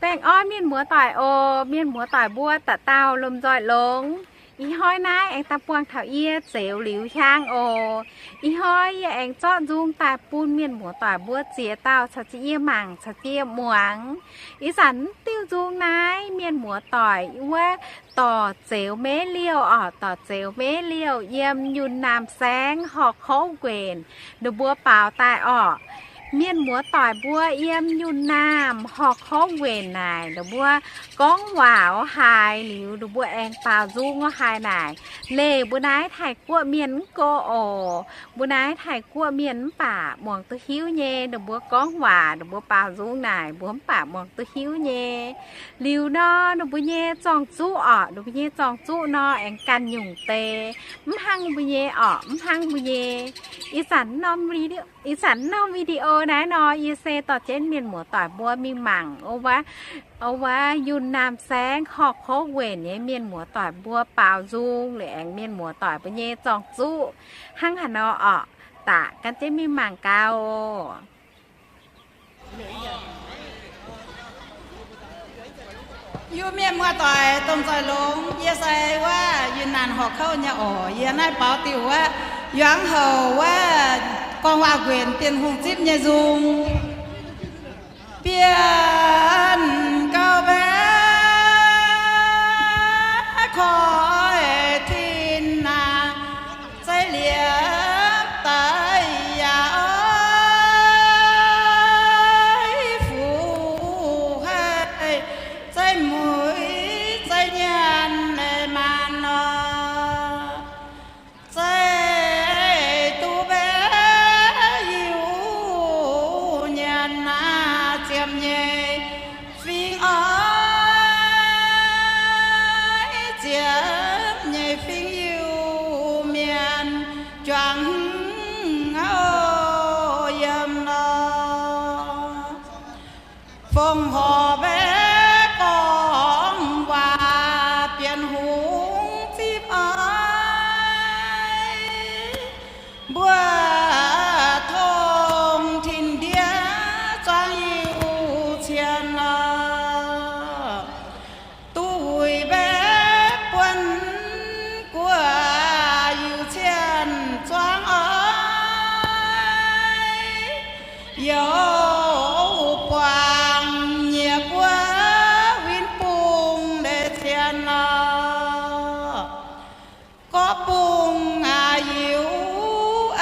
Baengh orn mienh muoz-doic oc. Mienh muoz-doic mbuo dauh dauh lomh nzoih longx. Ih hnoi naaiv aengx daaih buangh taux yie Zeux Liuz Hiaang oc. Ih hnoi yie aengx zorqv nzung daaih bun mienh muoz-doic mbuo ziex dauh caux jienv yie mangc caux jienv yie muangx. Ih zanc diuh nzung naaiv mienh muoz-doic wuov dorc Zeux Meiv Liouh oc, dorc Zeux Meiv Liouh yiem Yunh Naamh Saengv Horh Kouv Nquenc ninh mbuo baaux daaih orqc. Mienh muoz-doic mbuo yiem Yunh Naamh Horh Kouv Nquenc naaic ninh mbuo gorngv waac orv haaix liuz ninh mbuo aengx baaux nzung orv haaix naaic, leih mbuo naaiv Taiv-Guoqv mienh mv go oc. Mbuo naaiv Taiv-Guoqv mienh mv baac muangx duqv hiuv nyei. Ninh mbuo gorngv waac ninh mbuo baaux nzung naaic mbuo mv baac muangx duqv hiuv nyei. Liuz nor ninh mbuo nyei zorng-zuqv orqc, ninh mbuo nyei zorng-zuqv nor aengx ganh nyungc deix, mv hnangv mbuo nyei orqc, mv hnangv mbuo nyei. Ih zanc norm video naaiv nor yie se dorh jienv mienh muoz-doic mbuo mingh mangc wuov Yunh Naamh Saengv Horh Kouv Nquenc nyei mienh muoz-doic mbuo baaux nzung liuz aengx mienh muoz-doic mbuo nyei zorng-zuqv hnangv haaix nor orqc. Daaih gan jienv mingh mangc gaax oc. Yie mienh muoz-doic domh nzoih longx, yie se wuov Yunh Naamh Horh Kouv nyei oc. Yie naaiv baaux diuh wuov, yuangx houc wuov Gorngv Waac Nquenc Bienh Hungh zipv nyei nzung. Bienh gauh mbaeqc koi tin naaic, zeiv liepc daaih yaac oix fuqv haih, zeiv mueiz zeiv nyanc maanh nor. Zeiv duqv mbaeqc hiuv nyanc naaic, ziepc nyeic fingx oix, ziepc nyeic fingx Iu-Mienh juangc hngongx yiem nor. Fongc horc mbaeqc gorngv waac, Bienh Hungh zipv oix, mbuo tongx tin-ndiev zuangx Iu-Cien lorqc. Duqv wuic mbaeqc buonv guoqv Iu-Cien zuangx oix, youc buangh nyieqc guoqv win bung leiz cien lorqc. Gorqv bung aac, Iu-Mienh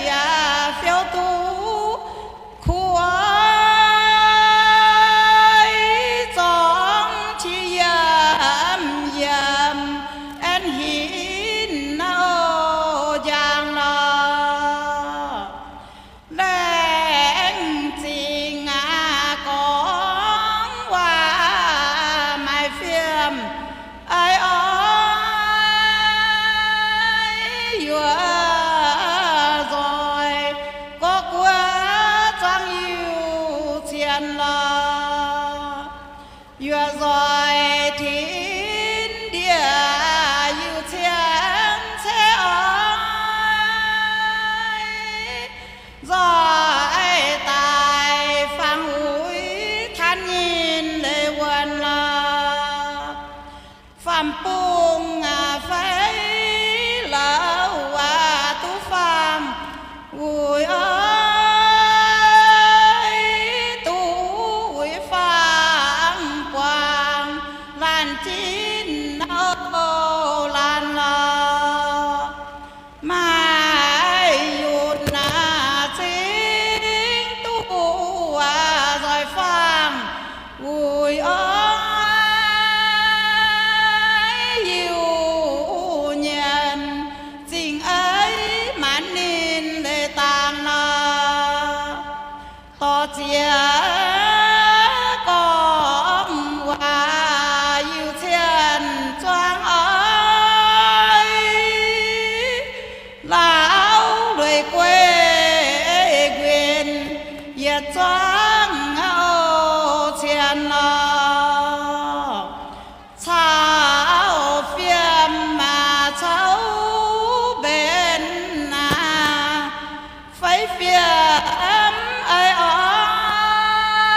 yaac fiou duqv kuv oix, zorngv qiex yiemx yiemx aengx hinc nor njang lorqc. Laengz zingh aac, gorngv waac maaih fiem aiv oix, yuoqc nzoih gorqv guoqv zuangx Iu-Cien lorqc. Yuoqc nzoih tin-ndiev Iu-Cien ceix oix, nzoih daaih fangx uix tanv nyinh leiz wuonh lorqc. Faam-bung aac fai lauh waac duqv faam uix oix, duqv uix faam buangh laanh zinh nor laanh lorqc. Maaih yunh aac zingh duqv waac nzoih faam uix oix, Iu-Mienh zingh aiv maanc ninh leiz dangh nor. Dorh ziex gorngv waac Iu-Cien zuangx oix, laauv lueic guei nquin yietc zuangx Iu-Cien lorqc. Caux fiem aac caux mbenc aac fai fiem aiv oix,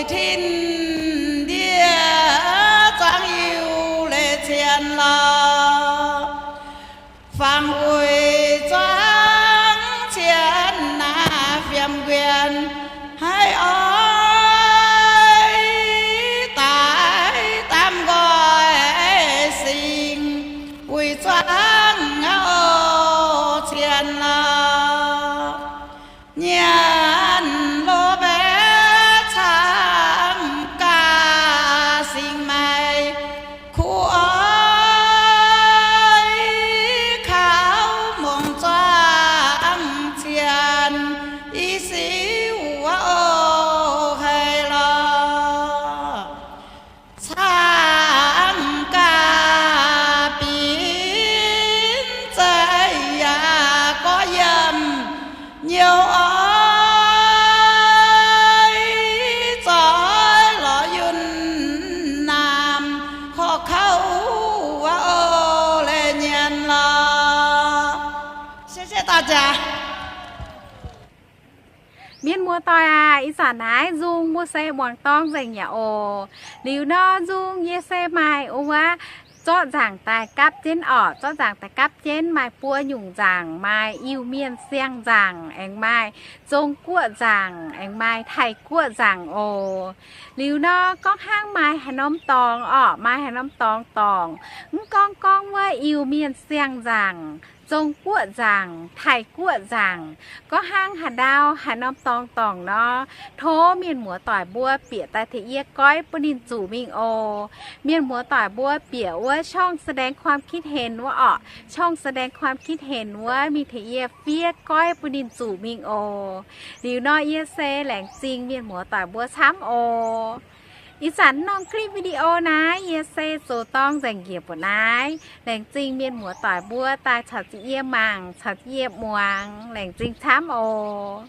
Tin-ndiev zuangx Iu-Lee cien lorqc. Fangx wuic zuangx cien naaiv fiem nquien, haiz oix daaih daamv nqoi singx, wuic zuangx oc cien lorqc. Nyanc loz-mbaeqc camv gaax singx maaih kuv oix kaux mongh zuangx cien i siqv wuov oc haiz lorqc. Camv gaax binc zeiv yaac gorx yiem nyouz oix zoix lorz yunh naamh korv kouv wuov oc leiz nyanc lorqc. 谢谢大家。 Mienh muoz-doic aac, ih zanc naaiv nzung mbuo se muangx dorng nzengc yaac oc. Liuz nor nzung yie se maaih wuov zorqv nzaangc daaih gapv jienv orqc. Zorqv nzaangc daaih gapv jienv maaih buo nyungc nzaangc, maaih Iu-Mienh siang-nzaangc, aengx maaih Zong-Guoqv nzaangc, aengx maaih Taiv-Guoqv nzaangc oc. Liuz nor gorngv hnangv maaih haaix norm dorngx orqc, maaih haaix norm dorngx dorngc, mv gorngv gorngv wuov Iu-Mienh siang-nzaangc, Zong-Guoqv nzaangc, Taiv-Guoqv nzaangc, gorngv hnangv haaix ndau haaix norm dorngx dorngc nor, tov mienh muoz-doic mbuo bieqc daaih tengx yie goiv bun ninh zuqc mingh oc. Mienh muoz-doic mbuo bieqc wuov ช่องแสดงความคิดเห็น wuov orqc, ช่องแสดงความคิดเห็น wuov mingh tengx yie fiev goiv bun ninh zuqc mingh oc. Liuz nor yie se laengz zingh mienh muoz-doic mbuo camv oc. Ih zanc norm คลิปวิดีโอ naaiv yie se zoux dorng nzengc njiec mbuoqc naaiv. Laengz zingh mienh muoz-doic mbuo daaih caux jienv yie mangc, caux jienv yie muangx. Laengz zingh camv oc.